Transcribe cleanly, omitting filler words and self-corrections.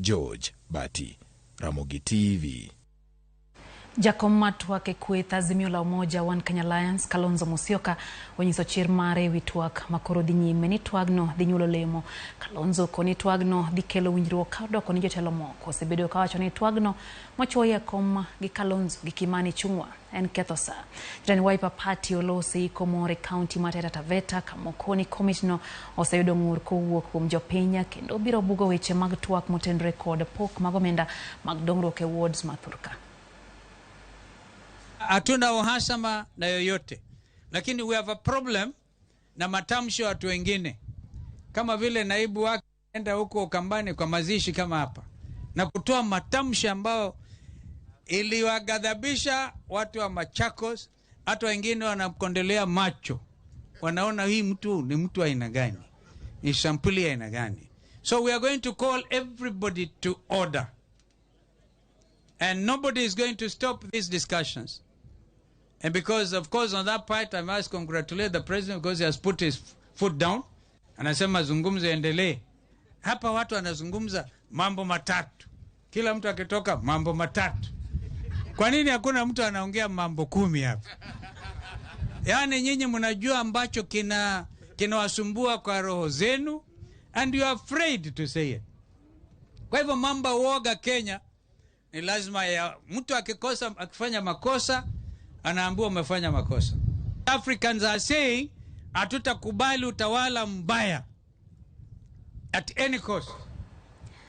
George Bati, Ramogi TV. Jakom mar twak e kweth Azimio la Umoja One Kenya Alliance Kalonzo Musyoka onyiso chir mare ewi twak makoro dhi nyime ni twagno dhi nyuolo olemo. Kalonzo koni twagno dhi kelo winjruok ka odoko ni jotelo moko osebedo kawacho ni twagno mochuoye e kom gi Kalonzo gi Kimani Ichung'wa en ketho saa. Jatend Wiper Party olosi komor e kaunti ma Taita Taveta kamoko ni komitno oseyudo ng'ur kowuok kuom jopiny kendo biro bugo weche mag twak motenore kod pok mag omenda mag dongruok e wards ma thurka. Hatuna uhasama na yoyote, lakini we have a problem na matamshi ya watu wengine, kama vile naibu wake enda huko Ukambani kwa mazishi kama hapa na kutoa matamshi ambayo iliwaghadhabisha watu wa Machakos. Hata wengine wanamkondelea macho, wanaona hii mtu ni mtu aina gani, ni sampuli aina gani? So we are going to call everybody to order and nobody is going to stop these discussions. And because, of course, on that part, I must congratulate the president because he has put his foot down. Anasema mazungumzo yaendelee. Hapa watu wanazungumza mambo matatu, kila mtu akitoka mambo matatu. Kwa nini hakuna mtu anaongea mambo 10 hapa? Yaani nyinyi mnajua ambacho kinawasumbua kwa roho zenu and you are afraid to say it. Kwa hivyo mambo uoga Kenya ni lazima ya mtu akikosa, akifanya makosa anaambiwa umefanya makosa. Africans are saying hatutakubali utawala mbaya at any cost.